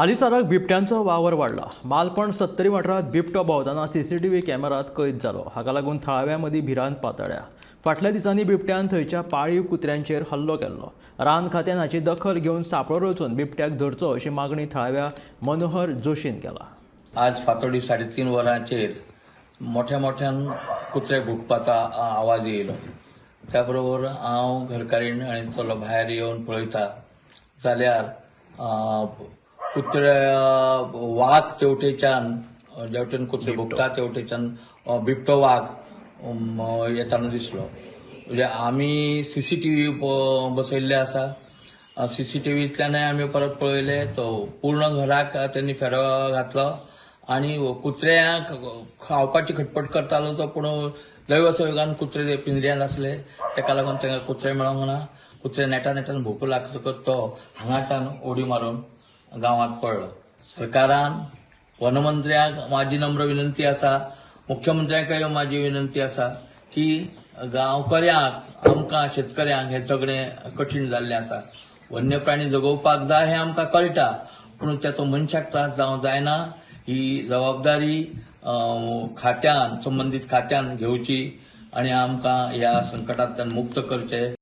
हालींसराक बिबट्यांचो वावर वाडला. मालपण सत्तरी वाठारांत बिबटो भोंवतना सीसीटीव्ही कॅमेरात कैद जालो. हाका लागून थळाव्यां मदीं भिरांत पातळ्ळ्या. फाटल्या दिसांनी बिबट्यान थंयच्या पाळीव कुत्र्यांचेर हल्लो केल्लो. रान खात्यान हाची दखल घेवन सांपळो रचून बिबट्याक धरचो अशी मागणी थळाव्या मनोहर जोशीन केला. आज फांतोडी 3:30 वरांचेर मोठ्या मोठ्यान कुत्रे भुकपाचो आवाज येयलो. त्या बरोबर हांव, घरकारीण आनी चलो भायर येवन पळयता जाल्यार कुत्रे वाग तेवटेच्यान, जेवटेन कुत्रे भुकता तेवटेच्यान बिबटो वाग येताना दिसलो. म्हणजे आमी सीसीटीव्ही बसयल्ले आसा. सीसीटीव्हींतल्यानय आमी परत पळयले तो पूर्ण घराक त्यांनी फेरो घातलो आनी कुत्र्यांक खावपाची खटपट करतालो तो, पूण दैव संयोगान कुत्रे पिंजऱ्यांत आसले, तेका लागून तांकां कुत्रे मेळोंक ना. कुत्रे नेटा नेटान भोंकूं लागतकच तो हांगाच्यान उडी मारून गांवांत पडलो. सरकारान वनमंत्र्यांक म्हाजी नम्र विनंती आसा, मुख्यमंत्र्यांकय म्हाजी विनंती आसा की गांवकऱ्यांक, आमकां शेतकऱ्यांक हें सगळें कठीण जाल्लें आसा. वन्य प्राणी जगोवपाक जाय हें आमकां कळटा, पूण त्याचो मनशाक त्रास जावंक जायना ही जबाबदारी खात्यान, संबंदीत खात्यान घेवची आनी आमकां ह्या संकटांतल्यान मुक्त करचें.